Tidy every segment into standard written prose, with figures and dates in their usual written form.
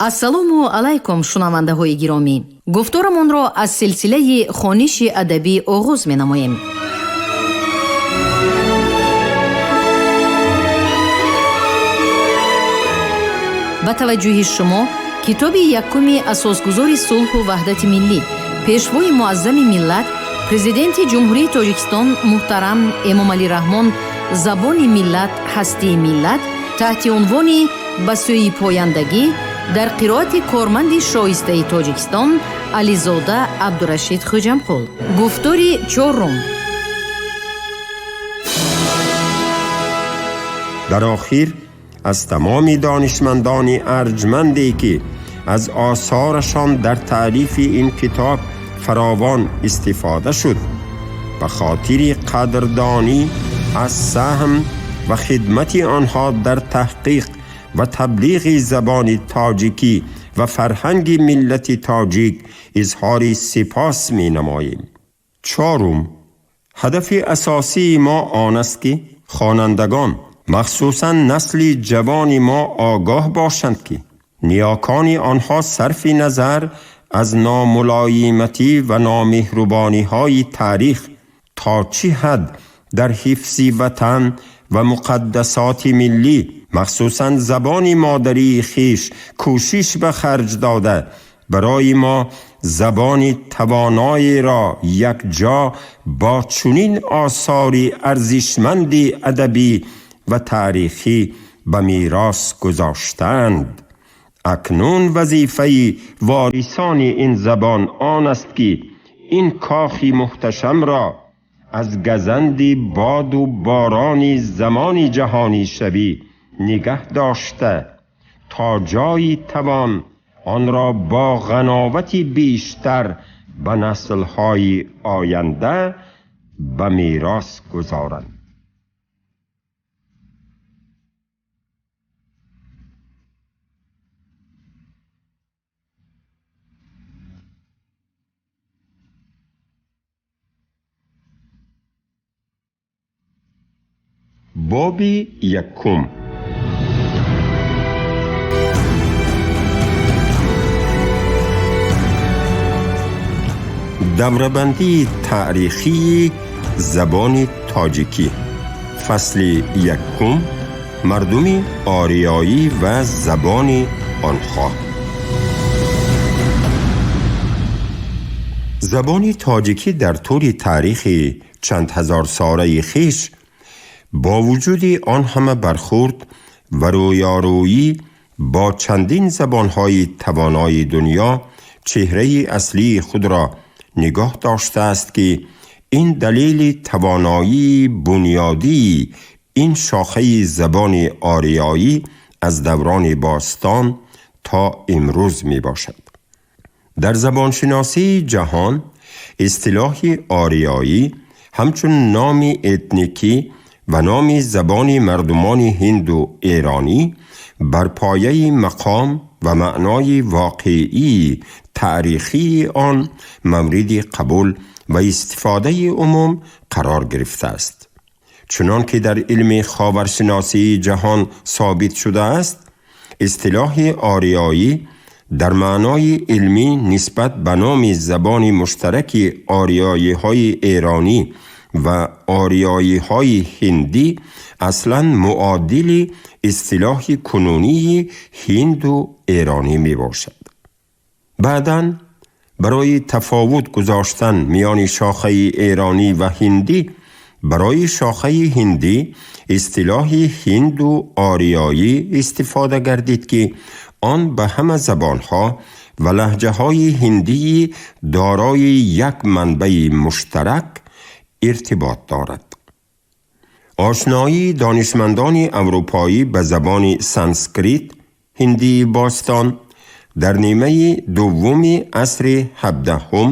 Ассалому алайкум, шунавандаҳои гиромӣ. Гуфторамонро аз силсилаи хониши адабӣ оғоз менамоем. Ба таваҷҷӯҳи шумо китоби якуми асосгузори сулҳу ваҳдати миллӣ, пешвои муаззами миллат, Президенти Ҷумҳурии Тоҷикистон муҳтарам Эмомалӣ Раҳмон «Забони миллат, ҳастии миллат» таҳти унвони «Ба сӯи пояндагӣ» дар қироати корманди шоистаи Тоҷикистон Ализода Абдурашид Хӯҷамқул. Гуфтори чорум. Дар охир аз тамоми донишмандони арҷманде, ки аз осорашон дар таълифи ин китоб фаровон истифода шуд, ба хотири қадрдонӣ аз саҳм ва хидмати онҳо дар таҳқиқ ва таблиғи забони тоҷикӣ ва фарҳанги миллати тоҷик изҳори сипос менамоем. Чорум, ҳадафи асосии мо он аст, ки хонандагон, махсусан насли ҷавони мо, огоҳ бошанд, ки ниёкони онҳо сарфи назар аз номулоиматӣ ва номеҳрубониҳои таърих то чӣ ҳад дар ҳифзи ватан ва муқаддасоти миллӣ, махсусан забони модарии хеш, кӯшиш ба харҷ дода, барои мо забони тавоноеро якҷо бо чунин осори арзишманди адабӣ ва таърихӣ ба мерос гузоштаанд. Акнун вазифаи ворисони ин забон он аст, ки ин кохи муҳташамро аз газанди боду борони замони ҷаҳонишавӣ нигаҳ дошта, то ҷойи тавон онро бо ғановати бештар ба наслҳои оянда ба мерос гузоранд. Боби якум. Даврабандии таърихии забони тоҷикӣ. Фасли якум: мардуми ориёӣ ва забони онҳо. Забони тоҷикӣ дар тӯли таърихи чандҳазорсолаи хеш бо вуҷуди он ҳама бархӯрд ва рӯёрӯӣ бо чандин забонҳои тавонои дунё чеҳраи аслии худро нигоҳ доштааст, ки ин далели тавоноии бунёдии ин шохаи забони ориёӣ аз даврони бостон то имрӯз мебошад. Дар забоншиносии ҷаҳон истилоҳи ориёӣ ҳамчун номи этникӣ ва номи забони мардумони ҳинду эронӣ бар пояи мақом ва маънои воқеии таърихии он мавриди қабул ва истифодаи умум қарор гирифтааст. Чунон ки дар илми ховаршиносии ҷаҳон собит шудааст, истилоҳи ориёӣ дар маънои илмӣ нисбат ба номи забони муштараки ориёиҳои эронӣ ва ориёиҳои ҳиндӣ аслан муодили истилоҳи кунунии ҳинду эронӣ мебошад. Баъдан барои тафовут гузоштан миёни шохаи эронӣ ва ҳиндӣ барои шохаи ҳиндӣ истилоҳи ҳинду ориёӣ истифода гардид, ки он ба ҳама забонҳо ва лаҳҷаҳои ҳиндии дорои як манбаи муштарак иртибот дорад. Ошноии донишмандони аврупоӣ ба забони санскрит, ҳиндии бостон, дар нимаи дуввуми асри ҳабдаҳум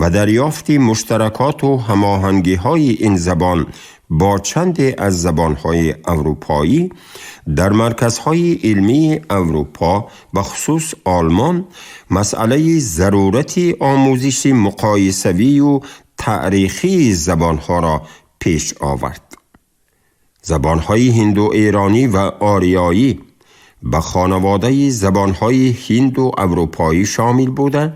ва дарёфти муштаракоту ҳамоҳангиҳои ин забон бо чанде аз забонҳои аврупоӣ дар марказҳои илмии Аврупо, ба хусус Олмон, масъалаи зарурати омӯзиши муқоисавию таърихии забонҳоро пеш овард. Забонҳои ҳинду эронӣ ва ориёӣ به خانواده زبانهای هند و اروپایی شامل بوده،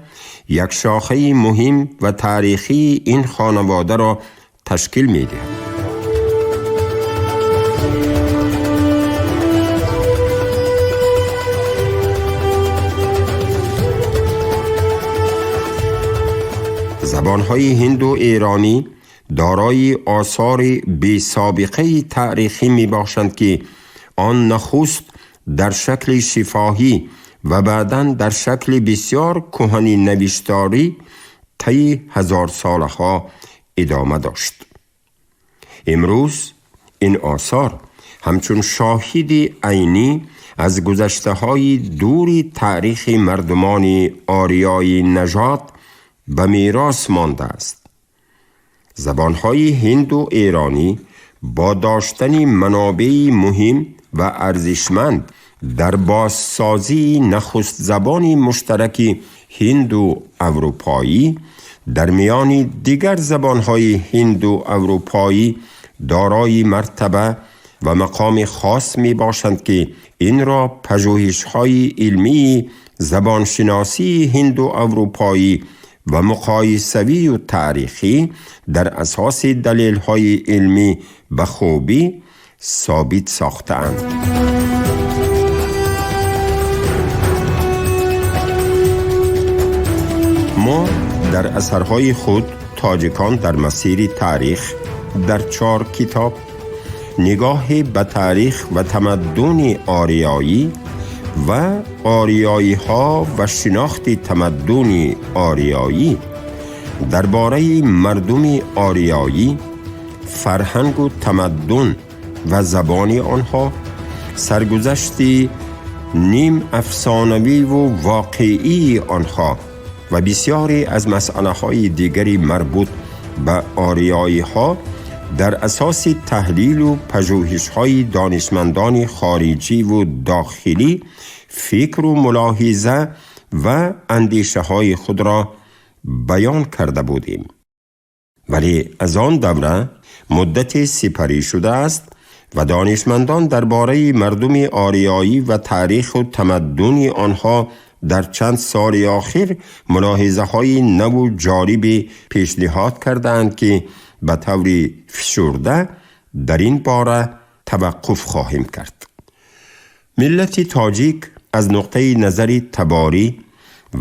یک شاخه مهم و تاریخی این خانواده را تشکیل می‌دهد. زبانهای هند و ایرانی دارای آثار بی سابقه تاریخی می باشند که آن نخست در شکل شفاهی و بعداً در شکل بسیار کهن نوشتاری طی هزار سالها ادامه داشت. امروز این آثار همچون شاهد عینی از گذشته‌های دور تاریخ مردمان آریایی نژاد به میراث مانده است. زبان‌های هند و ایرانی با داشتن منابع مهم و ارزشمند در بازسازی نخست زبان مشترک هند و اروپایی در میان دیگر زبان‌های هند و اروپایی دارای مرتبه و مقام خاص می باشند که این را پژوهش‌های علمی زبانشناسی هند و اروپایی و مقایسوی و تاریخی در اساس دلیل‌های علمی به خوبی ثابت ساخته‌اند. ما در اثرهای خود تاجیکان در مسیر تاریخ در 4 کتاب نگاه به تاریخ و تمدن آریایی و آریایی ها و شناخت تمدن آریایی درباره مردم آریایی، فرهنگ و تمدن و زبان آنها، سرگذشت نیم افسانوی و واقعی آنها و بسیاری از مسئله های دیگری مربوط به آریایی ها در اساس تحلیل و پژوهش های دانشمندان خارجی و داخلی فکر و ملاحظه و اندیشه های خود را بیان کرده بودیم. ولی از آن دوره مدت سپری شده است و دانشمندان درباره مردم آریایی و تاریخ و تمدن آنها در چند سال آخر ملاحظه های نو و جالب پیشنهاد کردند که به طور فشرده در این باره توقف خواهیم کرد. ملت تاجیک از نقطه نظر تباری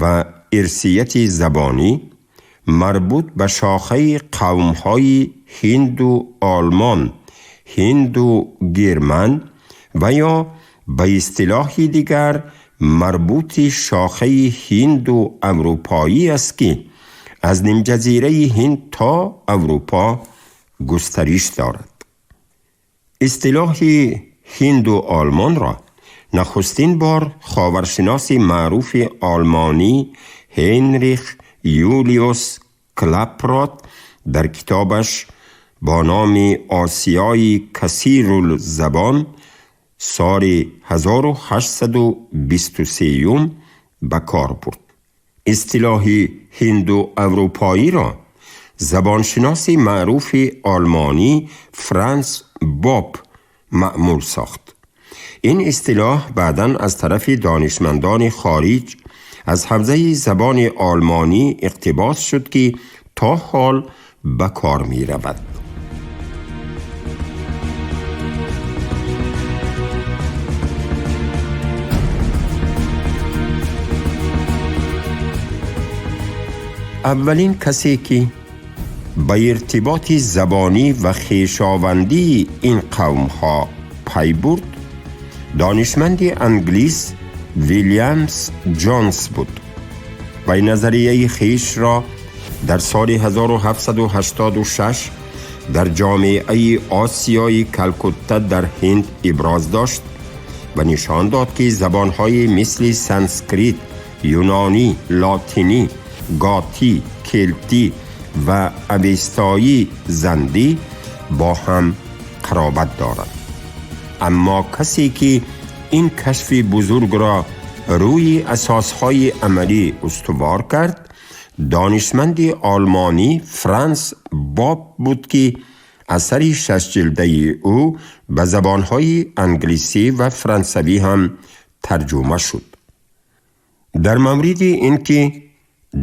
و ارثیت زبانی مربوط به شاخه قوم‌های هند و آلمان، هند و گرمن و یا به اصطلاح دیگر مربوط شاخه هند و اروپایی است که از نیمجزیره هند تا اروپا گسترش دارد. اصطلاح هند و آلمان را نخستین بار خاورشناس معروف آلمانی هنریخ یولیوس کلاپروت در کتابش با نام آسیای کثیرالزبان سال 1823 به کار برد. اصطلاح هند و اروپایی را زبانشناس معروف آلمانی فرانس باب معمول ساخت. این اصطلاح بعداً از طرف دانشمندان خارج از حوزه زبان آلمانی اقتباس شد که تا حال به کار می رود. اولین کسی که به ارتباط زبانی و خویشاوندی این قوم ها پی برد دانشمند انگلیس ویلیامز جونز بود و این نظریه خویش را در سال 1786 در جامعه آسیای کلکوتا در هند ابراز داشت و نشان داد که زبان‌های مثل سانسکریت، یونانی، لاتینی، گاتی، کلتی و اوستایی زندی با هم قرابت دارند. اما کسی که این کشف بزرگ را روی اساسهای عملی استوار کرد دانشمند آلمانی فرانس باب بود که اثر 6 جلده او به زبانهای انگلیسی و فرانسوی هم тарҷума шуд. Дар мавриди ин ки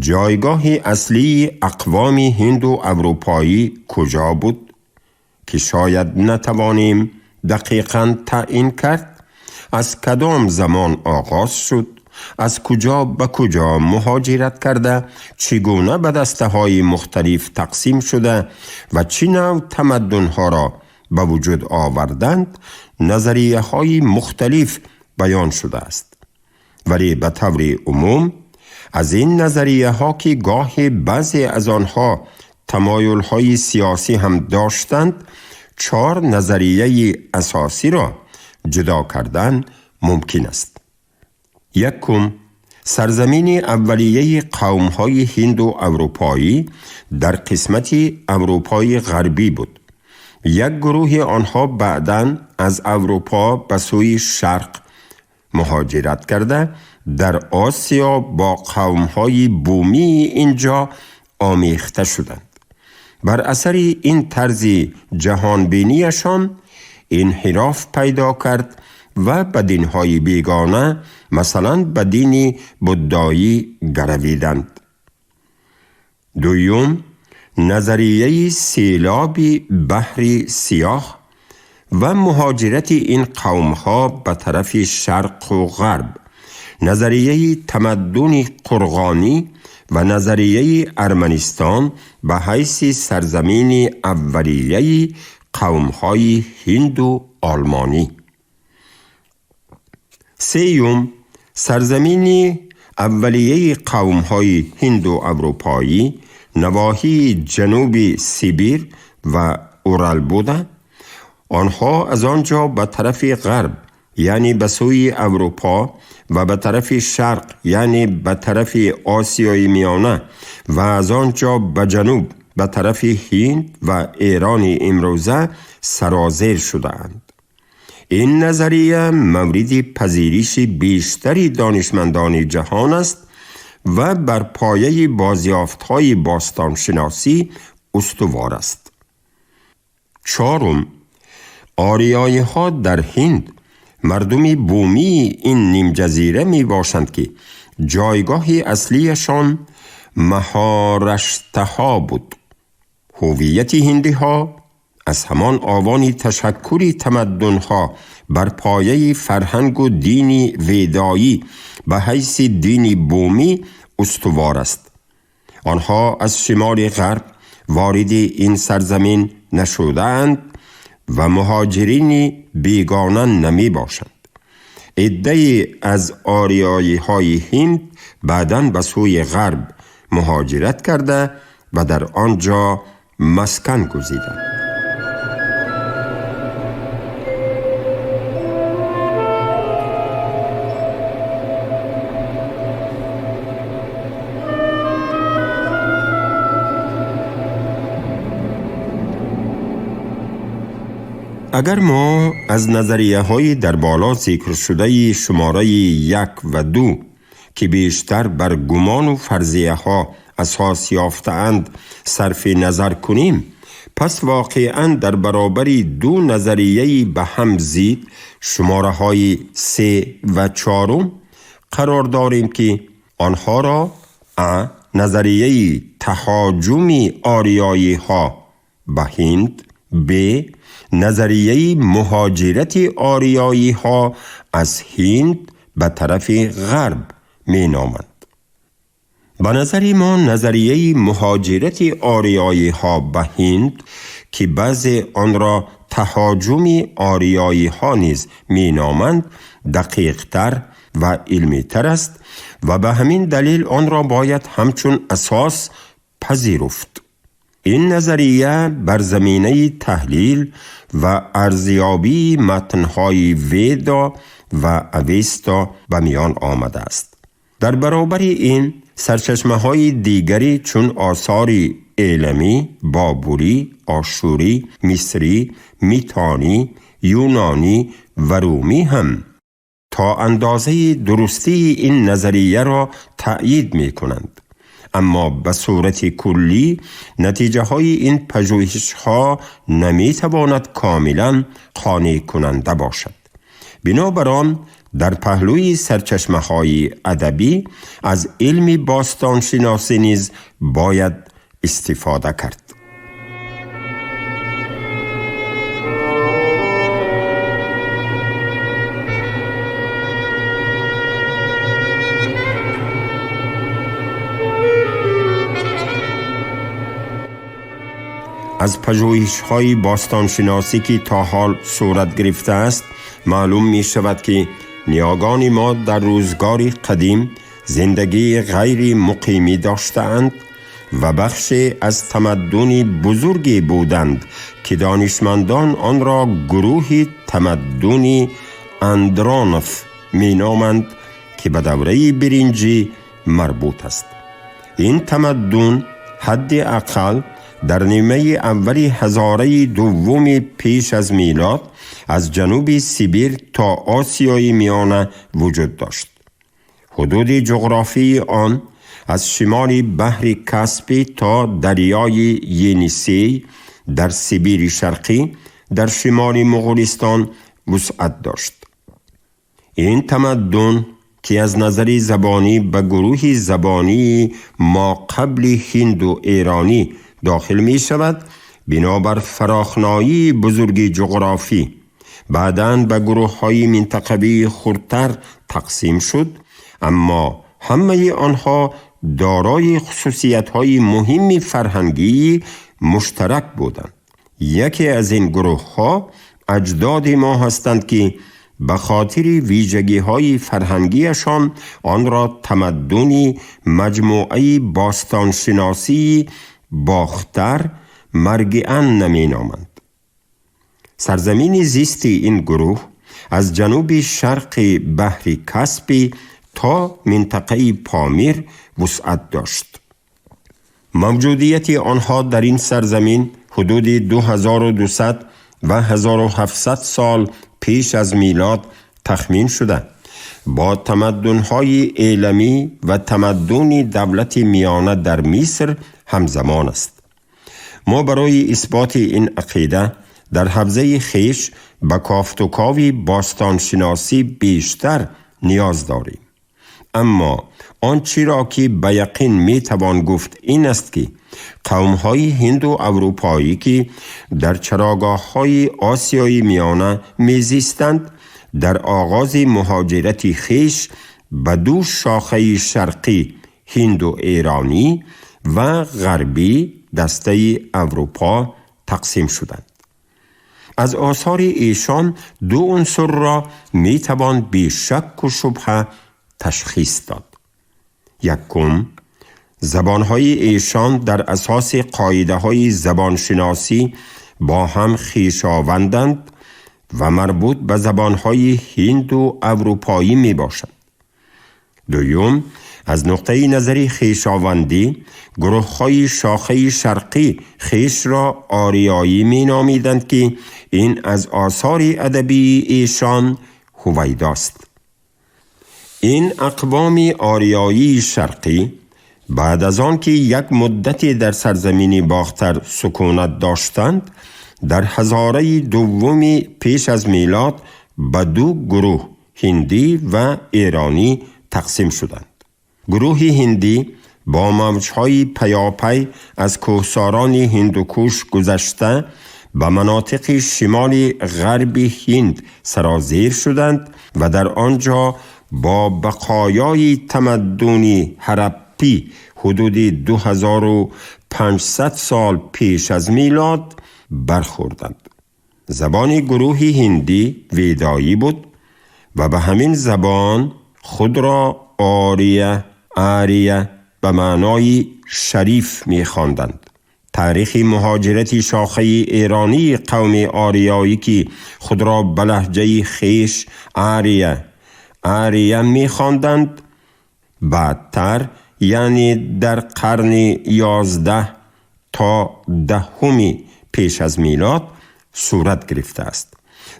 ҷойгоҳи аслии ақвоми ҳинду аврупоӣ куҷо буд, ки шояд натавонем дақиқан таъин кард, аз кадом замон оғоз шуд, аз куҷо ба куҷо муҳоҷират карда, чӣ гуна ба дастаҳои мухталиф тақсим шуда ва чӣ навъ тамаддунҳоро ба вуҷуд оварданд, назарияҳои мухталиф баён шудааст. Вале ба таври умум аз ин назарияҳо, ки гоҳе баъзе аз онҳо тамоюлҳои сиёсӣ ҳам доштанд, чор назарияи асосиро ҷудо кардан мумкин аст. Якум, сарзамини аввалияи қавмҳои ҳинду аврупоӣ дар қисмати Аврупои ғарбӣ буд. Як гурӯҳи онҳо баъдан аз Аврупо ба сӯи шарқ муҳоҷират карда, дар Осиё бо қавмҳои бумии ин ҷо омехта шуданд. Бар асари ин тарзи ҷаҳонбинияшон инҳироф пайдо кард ва ба динҳои бегона, масалан ба дини буддоӣ гаравиданд. Дуюм, назарияи селоби баҳри Сиёҳ ва муҳоҷирати ин қавмҳо ба тарафи шарқу ғарб, назарияи тамаддуни қурғонӣ ва назарияи Арманистон ба ҳайси сарзамини аввалияи қавмҳои ҳинду олмонӣ. Сеюм, сарзамини аввалияи қавмҳои ҳинду аврупоӣ навоҳии ҷануби Сибир ва Урал буда, онҳо аз он ҷо ба тарафи ғарб, яъне ба сӯи Аврупо, ва ба тарафи шарқ, яъне ба тарафи Осиёи Миёна, ва аз он ҷо ба ҷануб, ба тарафи Ҳинд ва Эрони имрӯза сарозер шудаанд. Ин назария мавриди пазириши бештари донишмандони ҷаҳон аст ва бар пояи бозёфтҳои бостоншиносӣ устувор аст. Чорум, ориёиҳо дар Ҳинд мардуми бумии ин нимҷазира мебошанд, ки ҷойгоҳи аслияшон Маҳораштаҳо буд. Ҳувияти ҳиндиҳо аз ҳамон овони ташаккури тамаддунҳо бар пояи фарҳангу дини ведоӣ ба ҳайси дини бумӣ устувор аст. Онҳо аз шимоли ғарб вориди ин сарзамин нашудаанд ва муҳоҷирини бегона намебошанд. Иддае аз ориёиҳои ҳинд баъдан ба сӯи ғарб муҳоҷират карда ва дар он ҷо маскан гузиданд. Агар мо аз назарияҳои дар боло зикршудаи шумораи 1 ва 2, ки бештар бар гумону фарзияҳо асос ёфтаанд, сарфи назар кунем, пас воқеан дар баробари ду назарияи ба ҳам зид шумораҳои 3 ва 4 қарор дорем, ки онҳоро а назарияи таҳоҷуми ориёиҳо ба Ҳинд, б назарияи муҳоҷирати ориёиҳо аз Ҳинд ба тарафи ғарб меноманд. Ба назари мо назарияи муҳоҷирати ориёиҳо ба Ҳинд, ки баъзе онро таҳоҷуми ориёиҳо низ меноманд, дақиқтар ва илмитар аст ва ба ҳамин далел онро бояд ҳамчун асос пазируфт. Ин назария бар заминаи таҳлил ва арзёбии матнҳои Веда ва Авеста ба миён омадааст. Дар баробари ин сарчашмаҳои дигаре чун осори Эламӣ, Бобурӣ, Ошурӣ, Мисрӣ, Митонӣ, юнонӣ ва румӣ ҳам то андозаи дурустии ин назарияро таъйид мекунанд. Аммо ба сурати куллӣ натиҷаҳои ин пажӯҳишҳо наметавонад комилан қонеъкунанда бошад. Бинобар он Дар паҳлӯи сарчашмаҳои адабӣ аз илми бостоншиносӣ низ бояд истифода кард. Аз пажӯҳишҳои бостоншиносӣ ки то ҳол сурат гирифтааст маълум мешавад ки ниёгони мо дар рӯзгори қадим зиндагии ғайри муқимӣ доштаанд ва бахше аз тамаддуни бузурге буданд ки донишмандон онро гурӯҳи тамаддуни Андронов меноманд ки ба давраи биринҷӣ марбут аст. Ин тамаддун ҳадди ақал дар нимаи аввали ҳазораи дуввуми пеш аз милод аз ҷануби Сибир то Осиёи Миёна вуҷуд дошт. Ҳудуди ҷуғрофии он аз шимоли баҳри Каспӣ то дарёи Енисей дар Сибири Шарқӣ дар шимоли Муғулистон вусъат дошт. Ин тамаддун ки аз назари забонӣ ба гурӯҳи забонии мо қабли ҳинду эронӣ дохил ми шавад, бинобар фарохноии бузурги ҷуғрофӣ баъдан ба гурӯҳҳои минтақавии хурдтар тақсим шуд, аммо ҳамаи онҳо дорои хусусиятҳои муҳими фарҳангии муштарак буданд. Яке аз ин гурӯҳҳо аҷдоди мо ҳастанд ки ба хотири вижагиҳои фарҳангиашон онро тамаддуни маҷмӯаи бостоншиносии Бохтар Маргианна меноманд. Сарзамини зисти ин гурӯҳ аз ҷануби шарқи баҳри Каспӣ то минтақаи Помир вусъат дошт. Мавҷудияти онҳо дар ин сарзамин ҳудуди 2200 ва 1700 сол пеш аз милод тахмин шуда бо тамаддунҳои эламӣ ва тамаддуни давлати миёна дар Миср ҳамзамон аст. Мо барои исботи ин ақида дар ҳавзаи хеш ба кофтукови бостоншиносӣ бештар ниёз дорем. Аммо он чиро ки ба яқин метавон гуфт ин аст ки қавмҳои ҳинду аврупоӣ ки дар чарогоҳҳои Осиёи Миёна мезистанд, дар оғози муҳоҷирати хеш ба ду шохаи шарқӣ ҳинду эронӣ ва ғарбӣ дастаи Аврупо тақсим шуданд. Аз осори эшон ду унсурро метавон бешакку шубҳа ташхис дод. Якум, забонҳои эшон дар асоси қоидаҳои забоншиносӣ бо ҳам хешованданд ва марбут ба забонҳои ҳинду аврупоӣ мебошанд. Дуюм, аз нуқтаи назари хешовандӣ гурӯҳҳои шохаи шарқӣ хешро ориёӣ меномиданд ки ин аз осори адабии эшон ҳувайдост. Ин ақвоми ориёии шарқӣ баъд аз он ки як муддате дар сарзамини Бохтар сукунат доштанд, дар ҳазораи дуввуми пеш аз милод ба ду гурӯҳ ҳиндӣ ва эронӣ тақсим шуданд. Гурӯҳи ҳиндӣ бо мавҷҳои паёпай аз кӯҳсорони Ҳиндукуш гузашта ба манотиқи шимоли ғарби Ҳинд сарозер шуданд ва дар он ҷо бо бақоёи тамаддуни ҳараппӣ ҳудуди 2500 сол пеш аз милод бархӯрданд. Забони гурӯҳи ҳиндӣ ведоӣ буд ва ба ҳамин забон худро ория, ария ба маънои шариф мехонданд. Таърихи муҳоҷирати шохаи эронии қавми ориёӣ ки худро ба лаҳҷаи хеш ария, ария мехонданд, баъдтар, яъне дар қарни 11 то 10 пеш аз милод сурат гирифтааст.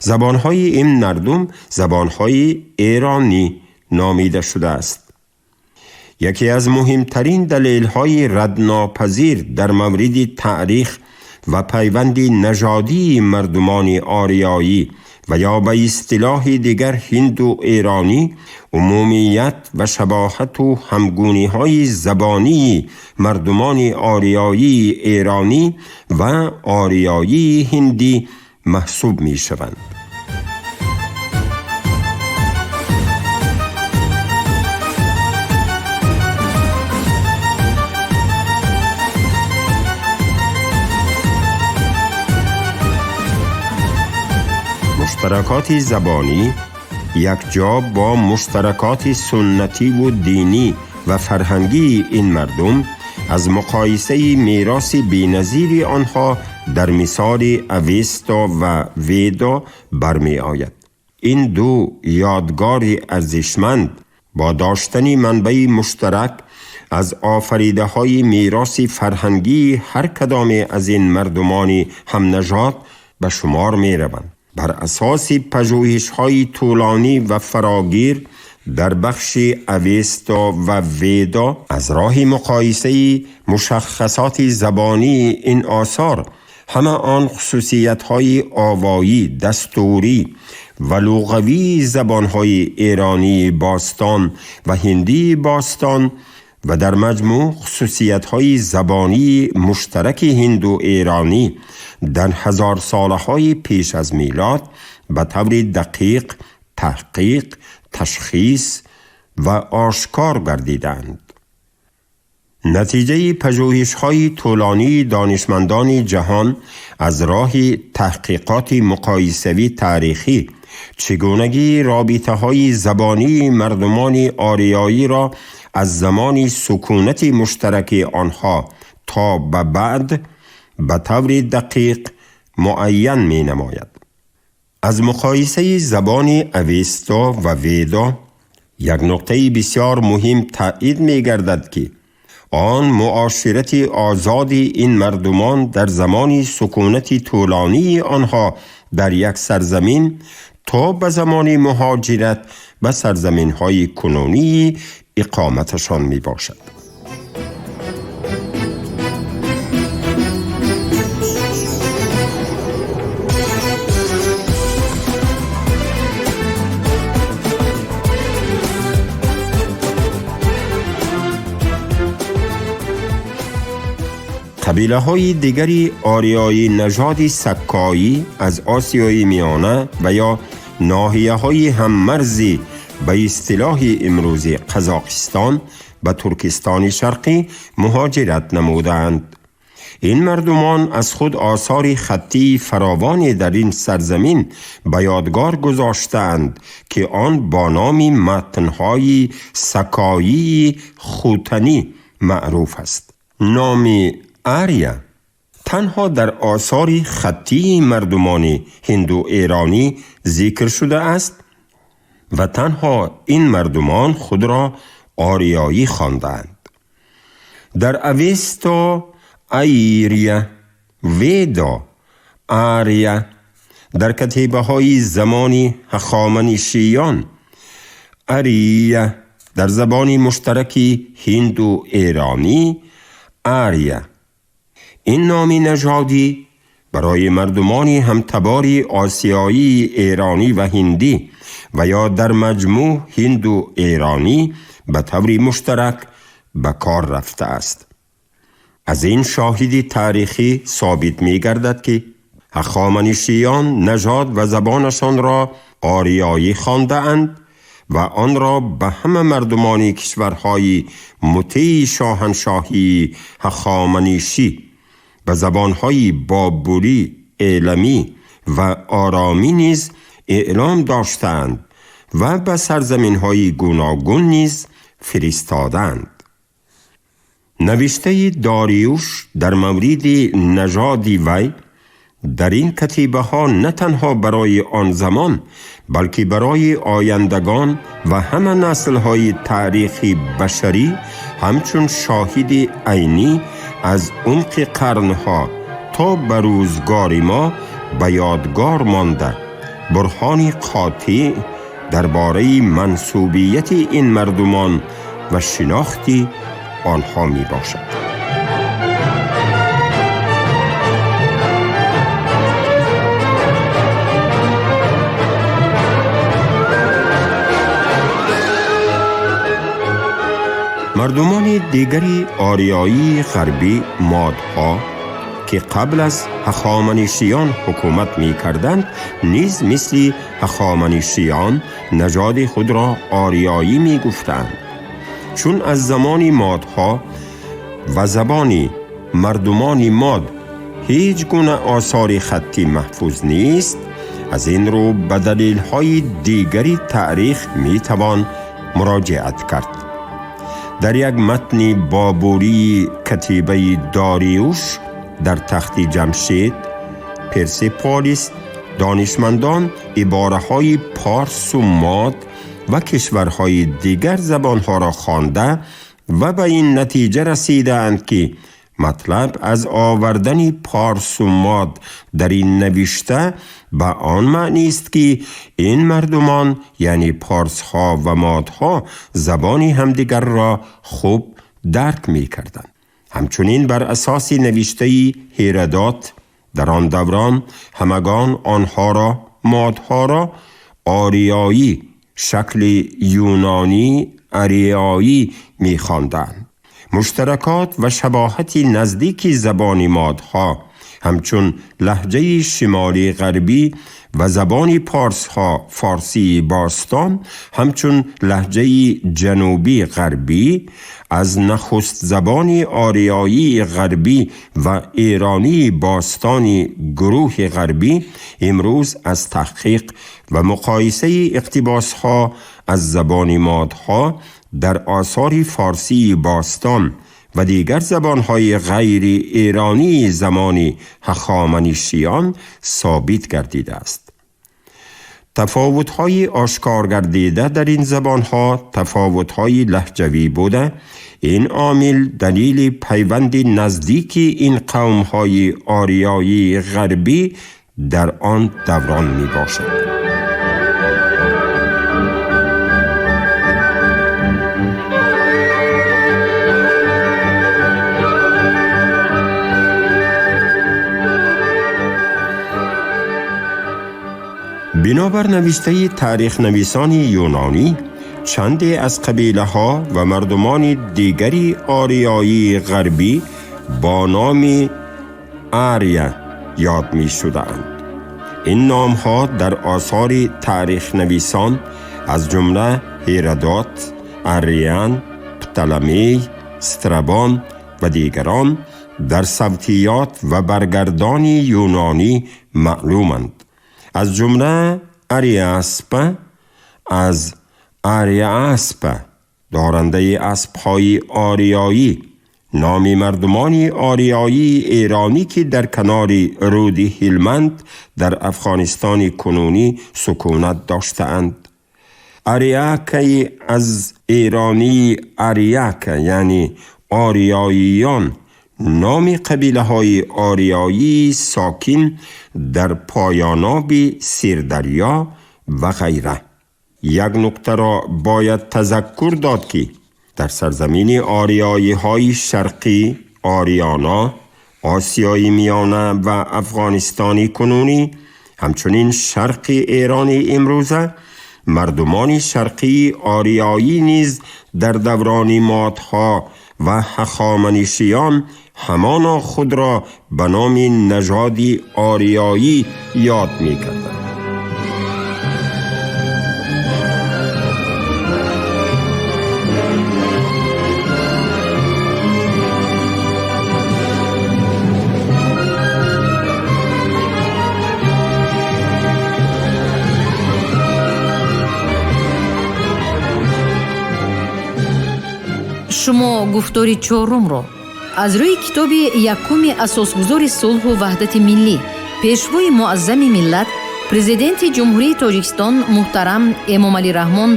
Забонҳои ин мардум забонҳои эронӣ номида шудааст. Яке аз муҳимтарин далелҳои раднопазир дар мавриди таърих ва пайванди нажодии мардумони ориёӣ و یا به اصطلاح دیگر هندو ایرانی عمومیت و شباهت و همگونی های زبانی مردمان آریایی ایرانی و آریایی هندی محسوب می شوند. مشترکات زبانی یکجا با مشترکات سنتی و دینی و فرهنگی این مردم از مقایسه میراث بی‌نظیر آنها در مثال اوستا و ویدا برمی آید. این دو یادگار ارزشمند با داشتن منبع مشترک از آفریده های میراث فرهنگی هر کدام از این مردمان هم نژاد به شمار می روند. بر اساس پژوهش‌های طولانی و فراگیر در بخش اوستا و ویدا از راه مقایسه مشخصات زبانی این آثار همه آن خصوصیت‌های آوایی، دستوری و لغوی زبان‌های ایرانی باستان و هندی باستان و در مجموع خصوصیت‌های زبانی مشترک هندو ایرانی در هزار سالهای پیش از میلاد به طور دقیق تحقیق، تشخیص و آشکار گردیدند. نتیجه پژوهش‌های طولانی دانشمندان جهان از راه تحقیقات مقایسوی تاریخی چگونگی رابطه‌های زبانی مردمان آریایی را از زمان سکونت مشترک آنها تا به بعد به طور دقیق معین می نماید. از مقایسه زبان اوستا و ویدا یک نقطه بسیار مهم تایید می گردد که آن معاشرت آزاد این مردمان در زمان سکونت طولانی آنها در یک سرزمین تا به زمان مهاجرت به سرزمین های کنونی اقامتشان می باشد. قبیله های دیگری آریایی نژاد سکایی از آسیای میانه و یا ناحیه های هممرزی به اصطلاح امروزی قزاقستان به ترکستان شرقی مهاجرت نمودند. این مردمان از خود آثار خطی فراوانی در این سرزمین به یادگار گذاشتند که آن با نام متن‌های سکایی خوتنی معروف است. نام آریا تنها در آثار خطی مردمان هندو ایرانی ذکر شده است و تنها این مردمان خود را آریایی خواندند. در اوستا ایریا، ویدا آریا، در کتیبه های زمان هخامنشیان آریا، در زبان مشترک هندو ایرانی آریا. این نام نژادی برای مردمان همتبار آسیایی ایرانی و هندی و یا در مجموع هندو ایرانی به طور مشترک به کار رفته است. از این شاهد تاریخی ثابت می گردد که هخامنشیان نژاد و زبانشان را آریایی خوانده اند و آن را به همه مردمان کشورهای مطیع شاهنشاهی هخامنشی به زبانهای بابلی، ایلمی و آرامی نیز اعلام داشتند و به سرزمینهای گوناگون نیز فرستادند. نوشته داریوش در مورد نژاد وی در این کتیبه ها نه تنها برای آن زمان بلکه برای آیندگان و همه نسل های تاریخی بشری همچون شاهد عینی از عمق قرنها تا به روزگار ما به یادگار مانده، برهان قاطع درباره منسوبیت این مردمان و شناخت آنها می باشد. Мардумони дигари ориёии ғарбӣ модҳо ки қабл аз ҳахоманишиён ҳукумат мекарданд, низ мисли ҳахоманишиён нажоди худро ориёӣ мегуфтанд. Чун аз замони модҳо ва забони мардумони мод ҳеҷ гуна осори хаттӣ маҳфуз нест, аз ин рӯ ба далелҳои дигари таърих метавон муроҷиат кард. Дар як матни бобурии катибаи Дориюш дар тахти Ҷамшед Персеполис донишмандон ибораҳои парсу мод ва кишварҳои дигар забонҳоро хонда ва ба ин натиҷа расидаанд ки матлаб аз овардани парсу мод дар ин навишта ба он маънист ки ин мардумон, яъне парсҳо ва модҳо, забони ҳамдигарро хуб дарк мекарданд. Ҳамчунин бар асоси навиштаи Ҳеродот дар он даврон ҳамагон онҳоро, модҳоро, ориёӣ шакли юнонӣ ариёӣ мехонданд. Муштаракот ва шабоҳати наздики забони модҳо ҳамчун лаҳҷаи шимоли ғарбӣ ва забони парсҳо форсии бостон ҳамчун лаҳҷаи ҷанубӣ ғарбӣ аз нахуст забони ориёии ғарбӣ ва эронии бостони гурӯҳи ғарбӣ имрӯз аз таҳқиқ ва муқоисаи иқтибосҳо аз забони модҳо дар осори форсии бостон ва дигар забонҳои ғайри эронии замони ҳахоманишиён собит гардидааст. Тафовутҳои ошкор гардида дар ин забонҳо тафовутҳои лаҳҷавӣ буда, ин омил далели пайванди наздики ин қавмҳои ориёии ғарбӣ дар он даврон мебошад. Бинобар навиштаи таърихнависони юнонӣ, чанде аз қабилаҳо ва мардумони дигари ориёии ғарбӣ бо номи Ария ёд мешудаанд. Ин номҳо дар осори таърихнависон аз ҷумла Ҳеродот, Арриан, Птоломей, Страбон ва дигарон дар савтиёт ва баргардони юнонӣ маълуманд. Аз ҷумла Ариаспа аз Ариаспа, дорандаи аспҳои ориёӣ, номи мардумони ориёии эронӣ ки дар канори рӯди Ҳилманд дар Афғонистони кунунӣ сукунат доштаанд. Ариакаи аз эронии Ариака, яъне ориёиён, номи қабилаҳои ориёии сокин дар поёноби Сирдарё ва ғайра. Як нуктаро бояд тазаккур дод ки дар сарзамини ориёиҳои шарқӣ Ориёна, Осиёи Миёна ва Афғонистони кунунӣ, ҳамчунин шарқи Эрони имрӯза, мардумони шарқии ориёӣ низ дар даврони модҳо ва ҳахоманишиён ҳамоно худро ба номи нажоди ориёӣ ёд мекарданд. Шумо гуфтори чорумро аз рӯи китоби якуми асосгузори сулҳу ваҳдати миллӣ, пешвои муаззами миллат, президенти Ҷумҳурии Тоҷикистон муҳтарам Эмомалӣ Раҳмон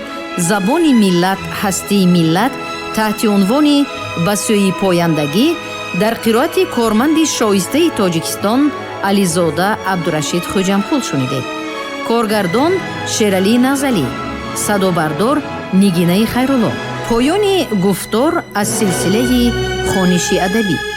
«Забони миллат, ҳастии миллат» таҳти унвони «Ба сӯи пояндагӣ» дар қироати корманди шоистаи Тоҷикистон Ализода Абдурашид Хӯҷамқул шунидед. Коргардон Шералӣ Назалӣ, садобардор Нигинаи Хайрулло. Поёни гуфтор аз силсилаи хониши адабӣ.